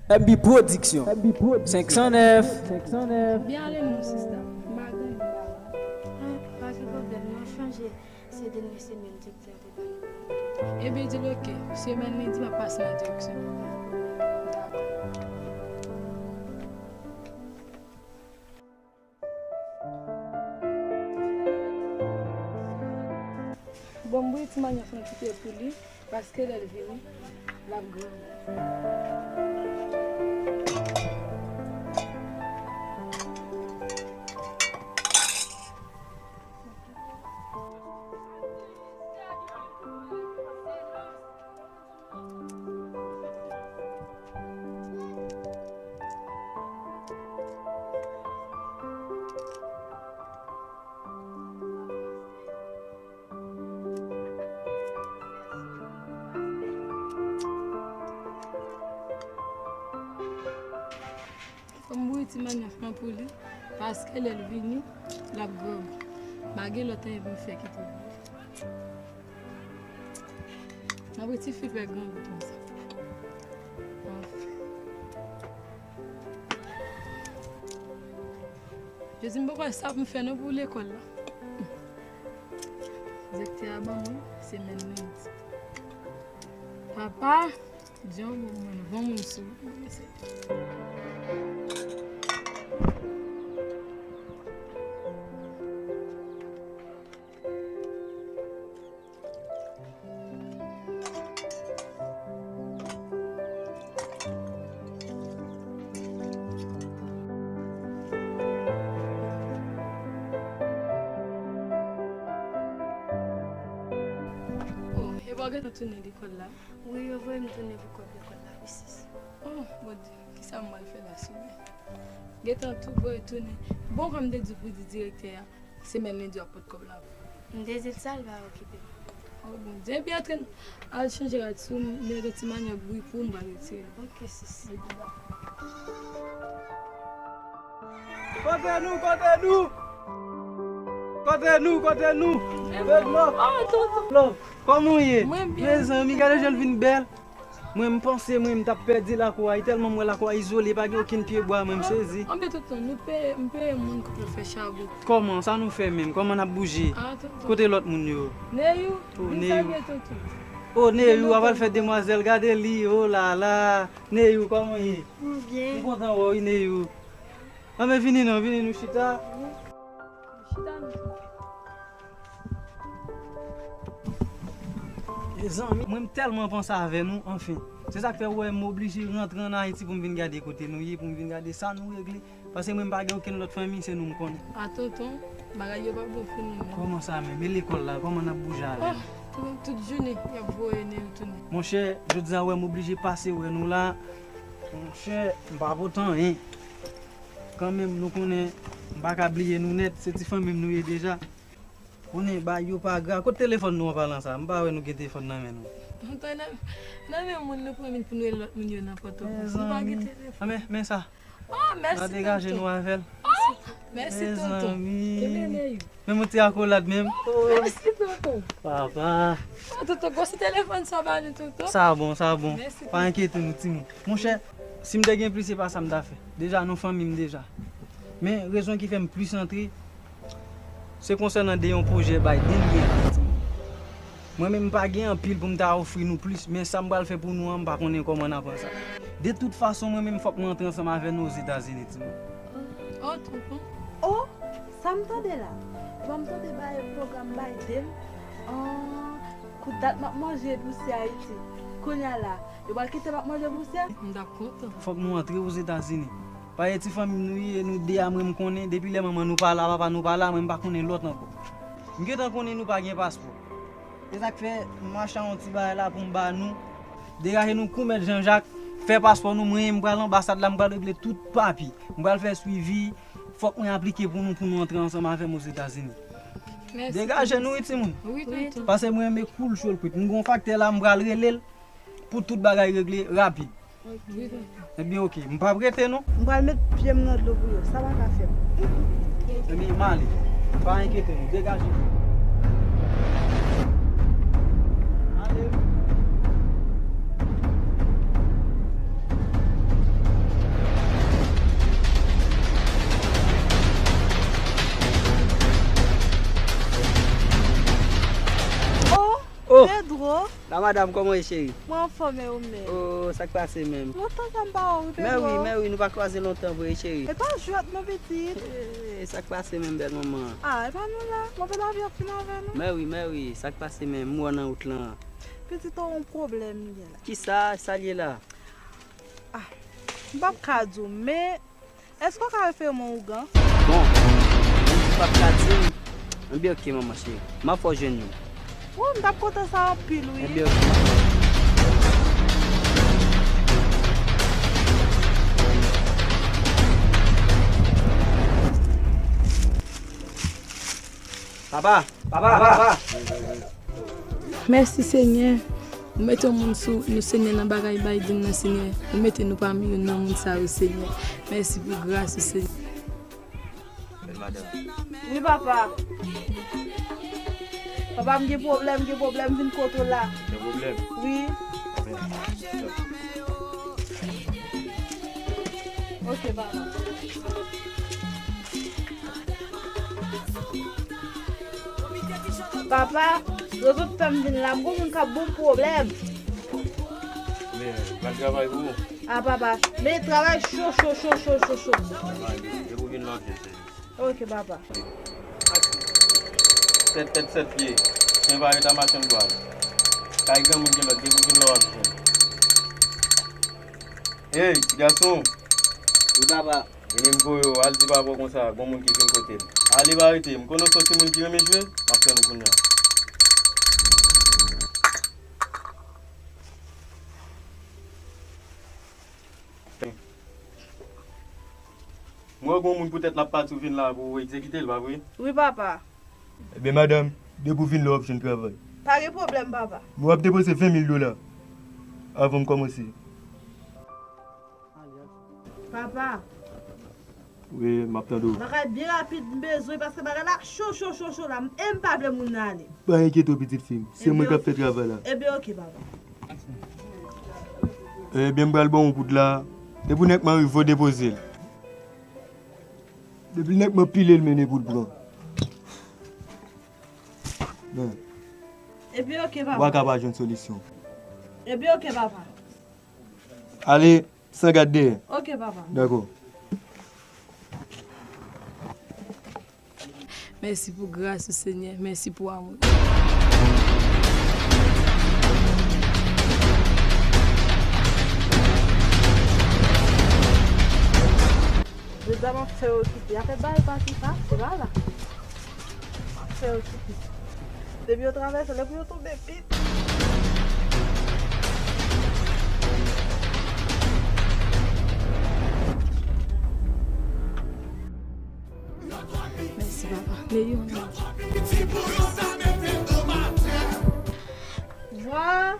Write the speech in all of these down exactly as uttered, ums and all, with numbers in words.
M B Production. Senk san nèf. Byen ale non, sista. M pa gen anyen ba ou. Ah, pa gen pwoblèm, non, chanje. Se de nèg se menm direktè. Ebyen, di l oke. Semèn lendi, m ap pase nan direksyon. Dakò. Bon, m voye ti manyòk lan kite pou li, paske lè l vini, l ap grangou. Fò m bouyi ti manyòk lan pou li, paske lè l vini, l ap grangou. M pa gen lòt anyen pou m fè ki pou li. Nan pou ti fi fè grangou konsa. Anfen. Jezi, m poko wè sa pou m fè non pou lekòl la. Direktè a ban mwen semèn lendi. Papa, di yon bon moun, bon moun sou ou, mesye. Oh, epa w gentan tounen lekòl la? Wi, yo voye m tounen pou kòb lekòl la, wi, sis. Oh, Bondye, kisa m pral fè la, Senyè? Gentan tou voye tounen. Bon, kòm m te di w pou di direktè a, semèn lendi w ap pot kòb la pou mwen. M te di l sa, l pa okipe m. Oh, Bondye. Epi antre n al chanje rad sou m, mete ti manyòk bouyi pou m, m pral retire l. Ok, sis. Kote nou, kote nou? Kote nou, kote nou? Red Love. Oh, tonton. Love, kòman w ye? Mwen byen. Mezanmi, gade jan l vin bèl. Mwen, m panse mwen, m t ap pèdi lakou a, e tèlman m wè lakou a izole, pa gen okenn pyebwa, mwen, m sezi. Anben tonton, nou peye, m peye moun pou yo fè chabon. Kòman, sa nou fè menm? Kòman n ap bouje? Ah, tonton. Kote lòt moun yo? Neyou, oh, vin salye tonton. Oh, Neyou, ap al fè demwazèl, gade li, oh la la. Neyou, kòman w ye? M byen. M kontan wè w wi, Neyou. Anben vini non, vini nou chita. Chita nou. Mezanmi, mwen m tèlman panse avè nou, anfen. Se sa k fè w wè m oblije rantre ann Ayiti pou m vin gade kote nou ye, pou m vin gade sa nou regle. Paske mwen m pa gen okenn lòt fanmi, se nou m konnen. A tonton, bagay yo pa bon pou nou non. Kòman sa menm? E lekòl la, kòman n ap bouje avè l? Oh, tout, tout jounen, y ap voye Neyou tounen. Monchè, jodi a w wè m oblije pase wè nou la. Monchè, m pa pote anyen. Kanmenm, nou konnen, m pa ka bliye nou nèt, se ti fanmi m nou ye deja. Konnen, bagay yo pa gra. Kote telefòn nou an palan sa? M pa wè nou gen telefòn nan men nou. Tonton, nan, nan men moun nou pran vin pou nou rele lòt moun yo nan Pòtoprens. Nou pa gen telefòn. Anben, men sa. Oh, mèsi tonton. N a degaje nou avè l. Oh, mèsi tonton. Mezanmi. Kenbe Neyou. Menm yon ti akolad menm. Oh, mèsi tonton. Papa. Oh, tonton, gwo sou telefòn sa w ba nou tonton. Sa bon, sa bon. Mèsi tonton. Pa enkyete nou, timoun. Monchè, si m te gen plis, se pa sa m ta fè. Deja, nou fanmi m deja. Men, rezon ki fè m plis antre, se konsènan de yon pwojè bay de n gen la, timoun. Mwen menm, m pa gen anpil pou m ta ofri nou plis, men sa m pral fè pou nou an, m pa konnen kòman n a pran sa. De tout fason, mwen menm, fòk mwen antre ansanm avè nou Ozetazini, timoun. Oh, tonton. Oh, sa m tande la? Bon, m tande bay pwogram Biden. Ah, kou dat m ap manje bouse Ayiti. Kounye a la, yo pral kite m ap manje bouse? M t ap kontan. Fòk nou antre Ozetazini. Paske ti fanmi nou ye, nou de a mwen m konnen, depi lè manman nou pa la, papa nou pa la, mwen m pa konnen lòt ankò. M gentan konnen nou pa gen paspò. Se sa k fè m mache a yon ti bagay la pou m ba nou. Degaje nou kou mèt Janjak, fè paspò nou, mwen menm m pral anbasad la, m pral regle tout papye. M pral fè swivi, fòk mwen aplike pou nou, pou nou antre ansanm avè m Ozetazini. Mèsi. Degaje nou wi timoun. Wi, tonton. Paske mwen renmen koul cho l kwit. M gen yon faktè la, m pral rele l pou tout bagay regle rapid. Ebyen, oke. M p ap rete, non. M pral met pye m nan dlo pou yo. Sa pa ka fè m. Ebyen, m ale. Pa enkyete nou. Degaje nou. Ale. Madam, kòman w ye, cheri? Mwen anfòm, e ou menm? Oh, sa k pase menm? Lontan sa m pa wè w, wi, Pedro. Mè wi, mè wi, nou pa kwaze lontan vre, cheri. E pa jwèt non, pitit. Eh, sa k pase menm, bèl manman? Ah, e pa nou la. Mwen pa lavi ap fin avè nou. Mè wi, mè wi, sa k pase menm? M wè w nan wout lan. Pitit, ou yon pwoblèm m gen la. Kisa, sa l ye la? Ah, m p ap ka di w, men èske w ka refere m yon ougan? Bon, menm si w p ap ka di m, enben oke, manman cheri. M ap fè w jwenn youn. Wi, m t ap kontan sa anpil, wi. Enben oke, m ap fè w. Papa, papa, papa. Mèsi, Senyè. Ou mete yon moun sou nou, Senyè, nan bagay Biden nan, Senyè. Ou mete nou pami youn nan moun sa yo, Senyè. Mèsi pou gras ou, Senyè. Bèl madanm. Wi, papa. Papa, m gen pwoblèm, m gen pwoblèm, vin kote w la. Gen pwoblèm? Wi. Oke, papa. Papa, rezon k fè m vin la, m gon moun k ap ban m pwoblèm. Men, pral travay pou ou. A, papa, men travay cho, cho, cho, cho, cho, cho. Travay, depi w vin la w ap jwenn sèvis. Oke, papa. Sèt tèt, sèt pye. Chen pa ret a machann gwaz. Kay granmoun gen lòt, depi w vin la w ap jwenn. Ey, ti gason. Wi, papa. Vini m voye w, al di papa w konsa, gon moun ki vin kote l. Ale, pa rete, m konnen w se yon timoun ki renmen jwe, m ap tann ou kounye a. M wè gon moun poutèt l ap pati, w vin la pou w egzekite l, pa vre? Wi, papa. Ebyen, madanm, depi w vin la, w ap jwenn travay. Pa gen pwoblèm, papa. Men w ap depoze ven mil dola avan m kòmanse. Papa. Wi, m ap tande w. Bagay byen rapid m bezwen, paske bagay la cho, cho, cho, cho la, e m pa vle moun nan ale. Pa enkyete w, pitit fi m. Se mwen k ap fè travay la. Ebyen, oke, papa. Ebyen, m pral ba w yon kout la. Depi nèg m anrive, w depoze l. Depi nèg m anpile l, mennen pou l pran. Men. Ebyen, oke, papa. W a ka pa jwenn solisyon. Ebyen, oke, papa. Ale, san gad dèyè. Oke, papa. Dakò. Mèsi pou gras ou, Senyè. Mèsi pou amou. Jodi a m ap fè yo kite. Afè bay pati sa, se pa la. M ap fè yo kite. Depi yo travèse, lè pou yo tonbe pit. Mèsi, papa. Leyon. Vwa-,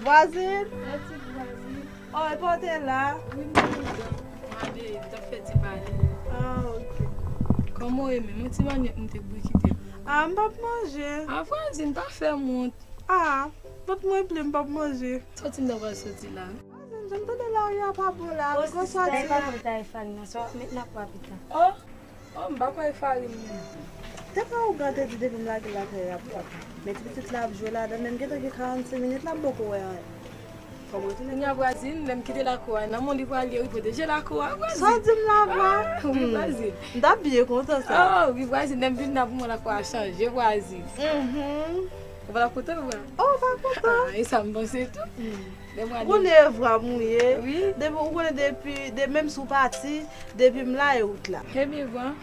vwazin. Mèsi, vwazin. Oh, e pa w te la? Wi, m te la. M ale, m t ap fè ti pale. Ah, ok. Kòman w ye menm? Yon ti manyòk m te bouyi kite. Ah, m p ap manje. Ah, vwazin, pa fè m wont. Ah, vant mwen plen, m p ap manje. Sòti m ta pral sòti la. Vwazin, jan m tande lari a pa bon la, nou ka sòti. Sa e pa bon, ta e farin nan, sa w ap met nan pwa pita. Oh, oh, m pa kwè e farin menm. Te ka ougan te di depi m lage lakay a pwòp. Men ti pitit la ap jwe ladan, men m gentan gen karannsenk minit la, m poko wè anyen. Fò m retounen. Kounye a vwazin, lè m kite lakou a, nan men w li pral ye wi, pwoteje lakou a, vwazin. Sa w di m la vre? Ah, wi, vwazin. M t ap byen kontan sa. Oh, wi, vwazin, lè m vin la pou mwen lakou a chanje, vwazin. Mhm. Ou pa t ap kontan, vwa? Oh, pa kontan. Ah, e sa m panse tou. Lè m ale. Ou konnen e vwa m ou ye. Wi. Depi, ou konnen depi, de, menm si w pati, depi m la e ou t la. Ebyen, vwa.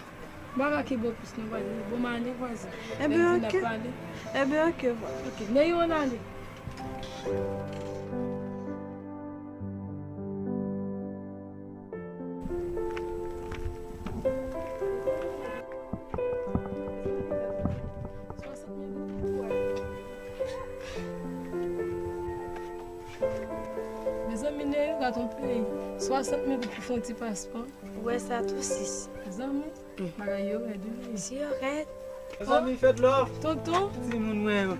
M pa ka kenbe w plis non, vwazin. Bon, m ale, vwazin. Ebyen, oke. Lè m vin n ap pale. Ebyen, oke, vwa. Oke, men yo ann ale. Swasant mil goud pou pran. Mezanmi, Neyou gate yon peyi. Swasant mil goud pou fè yon ti paspò. Ou wè sa tou, sis. Zanmi, bagay yo rèd, wi. Si yo rèd. Mezanmi, fèt love. Tonton. Timoun mwen yo.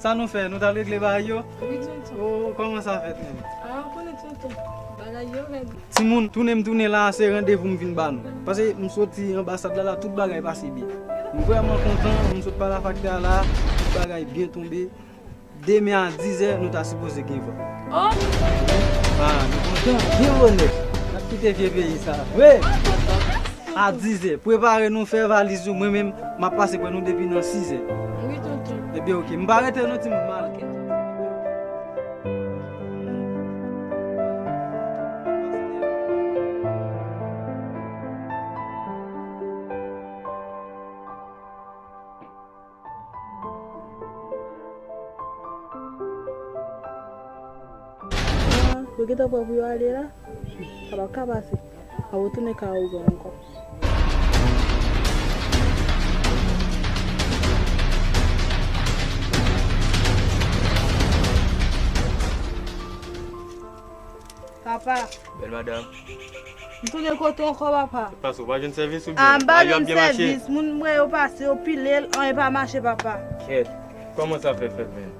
Sa nou fè? Nou t al regle bagay yo? Wi, tonton. Oh, kòman sa fèt menm? Ah, ou konnen, tonton. Bagay yo rèd. Timoun, tounen m tounen la, se randevou m vin ba nou. Paske m soti anbasad la, la, tout bagay pase byen. M vrèman kontan, m sot pale a faktè a la, tout bagay byen tonbe. Demen a dizè, nou ta sipoze gen vòt. Oh! Ah, nou kontan, byen onèt. N ap kite vye peyi sa a. Wi! A dizè, prepare nou, fè valiz ou. Mwen menm, m ap pase pran nou depi nan sizè. Wi, tonton. Ebyen, oke. M pa rete non, timoun, m ale. Oke, tonton. Yo gentan pran pou yo ale la. Sa p ap ka pase. M ap retounen kay Ougan ankò. Papa. Bèl madanm. M tounen kote w ankò, papa. Sa k pase, ou pa jwenn sèvis oubyen bagay yo ap byen mache? Ah, m pa jwenn sèvis. Moun m wè yo pase, yo pile l, anyen pa mache, papa. Kèt. Kòman sa fè fèt, menn?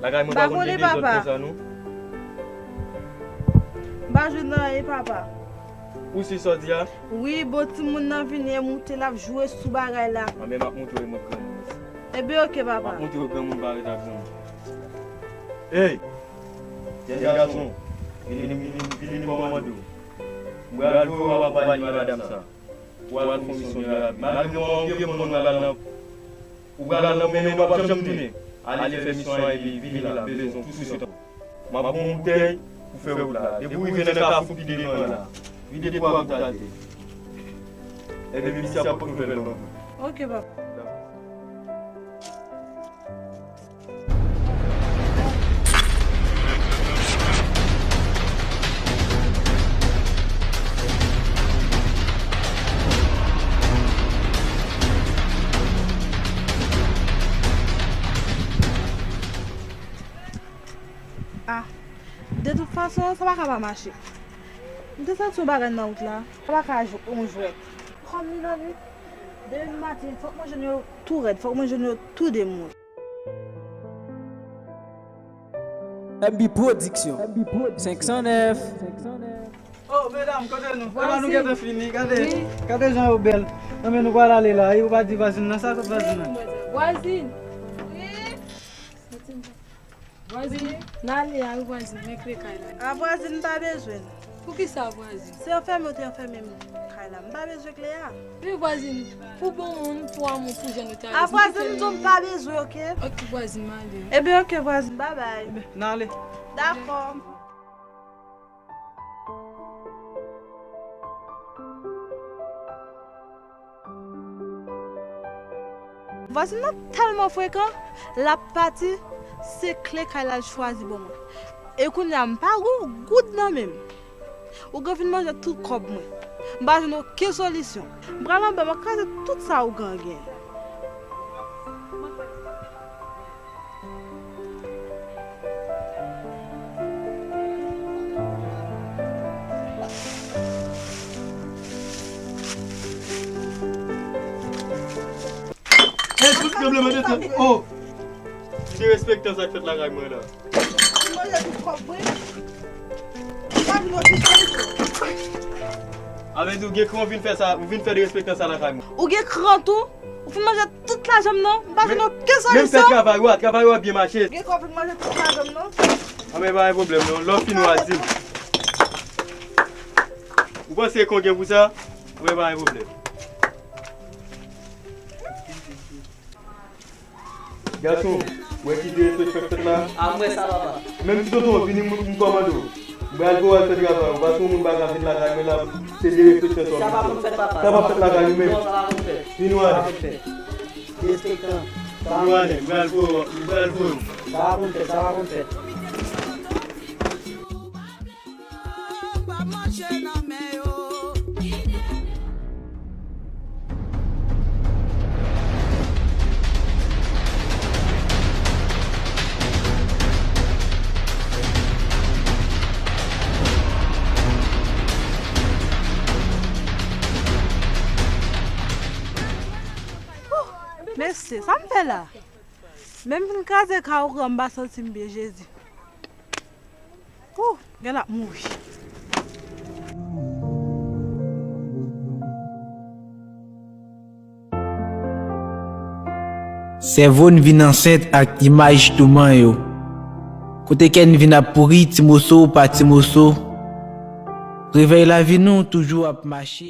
Lakay mwen pa konn gen dezòd konsa, non. M pa jwenn anyen, papa. Ou si sa w di a? Wi, bon, timoun nan vini e moute, l ap jwe sou bagay la. Anben, m ap montre w e mwen granmoun. Ebyen, oke, papa. M ap montre w granmoun pa ret ak granmoun. Ey! Jèn gason, vini, vini, vini m kòmande w. M pral voye w al akonpaye madanm sa. Ou al fè yon misyon nan lavi. Malgre w pa yon vye moun, ou pral nan, ou pral nan men men, ou p ap janm tounen. Ale fè misyon an epi vini la, m bezwen w touswit ankò. M ap ba w yon boutèy pou fè wout la. Depi w rive nan kafou ki devan la, vide twa gout atè. Ebyen, misye ap pote nouvèl ban mwen. Oke, papa. Ah, de tout fason, sa pa ka pa mache. M te santi yon bagay nan wout la. Sa pa ka jwe, yon jwèt. Kòm li nan nwit, demen maten, fòk mwen jwenn yo tou rèd, fòk mwen jwenn yo tou de mouch. M B Production. Senk san nèf. Oh, medam, kote nou? Epa nou gentan fini. Gade, gade jan yo bèl. Nan men nou pral ale la. E ou pa di vwazin nan, sa sot vwazin nan? Vwazin! Wi! Vwazin, n ale a wi vwazin, men kle kay la. A vwazin, m pa bezwen l. Poukisa vwazin? Se anfèmen ou te anfèmen m kay la. M pa bezwen kle a. Wi vwazin, pou bon moun, pou amou, pou jèn ou te ale. A vwazin, m di w m pa bezwen, oke? Oke vwazin, m ale. Ebyen, oke vwazin, babay. N ale. Dakò. Vwazin nan tèlman frekan, l ap pati, se kle kay la l chwazi ban mwen. E kounye a, m pa gen yon goud nan men m. Ougan fin manje tout kòb mwen. M pa jwenn okenn solisyon. M pral anba, m ap kraze tout sa Ougan genyen. Ey, fout tranblemanntè sa. Oh! Ki derespektan sa k fèt lakay mwen la. Manje tout kòb mwen. M pa vin okipe l. A vle di ou gen kran ou vin fè sa, ou vin fè derespektan sa lakay mwen. Ou gen kran tou? Ou fin manje tout lajan m nan, m pa jwenn okenn solisyon. Menm fè travay ou a, travay ou a byen mache. Gen kòb ou fin manje tout lajan m nan. Anben pa gen pwoblèm non, lè w fini w a di m. Ou panse kon gen pou sa? Anben pa gen pwoblèm. Gason, ou wè ki derespektan k fèt la? A m wè sa papa. Menm si tonton vini m, m kòmande w. M pral voye w al fè travay ou, paske yon moun pa ka vin lakay mwen la, se derespektan sa w vin fè. Sa pa konn fèt papa. Sa p ap fèt lakay ou menm. Non, sa pa konn fèt. Vin ou ale. Sa pa konn fèt. Derespektan. Vin ou ale, m pral voye w, m pral voye w. Sa pa konn fèt, sa pa konn fèt. Mesye, sa m fè la? Menm fin kraze kay Ougan, m pa santi m byen, Jezi. Wouh, gen l ap mouri. Sèvo n vin ansent ak imaj touman yo. Kote kè n vin ap pouri ti moso pa ti moso. Revèy lavi nou toujou ap mache.